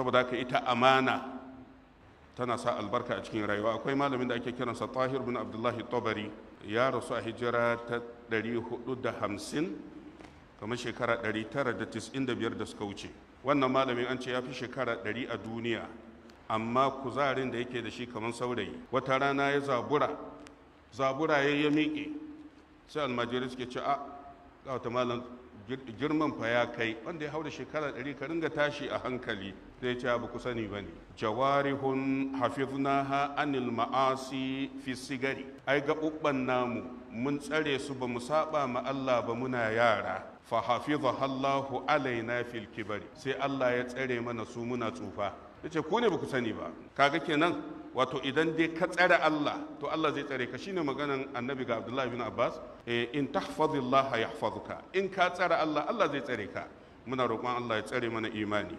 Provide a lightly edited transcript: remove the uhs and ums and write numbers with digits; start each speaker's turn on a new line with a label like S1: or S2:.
S1: Saboda haka ita amana tana sa albarka a cikin rayuwa. Akwai malamin da ake kiransa Tahir bin Abdullahi Tabari, ya rasu a hijira ta 450, kamar shekara 995 da suka wuce. Wannan malamin an ce ya fi shekara 100 a duniya, amma kuzarin da yake da shi kamar saurayi. Wata rana ya zabura, zabura ya miƙe, sai almajirai suke ce, a ga wata malam, girman fa ya kai wanda ya haura shekara 100, ka ringa tashi a hankali. Zai ce, ba ku sani ba ne, jawarihun hafiznaha anil ma'asi fi sigari, ai gaɓuɓɓan namu mun tsare su ba mu saba ma Allah ba muna yara, fa hafizaha Allahu alaina fil kibari, sai Allah ya tsare mana su muna tsufa. Yace ku ne ba ku sani ba. Kaga kenan, wato idan dai ka tsare Allah, to Allah zai tsare ka. Shine maganan annabi ga Abdullahi bin Abbas, in tahfazillaha yahfazuka, in ka tsare Allah, Allah zai tsare ka. Muna roƙon Allah ya tsare mana imani.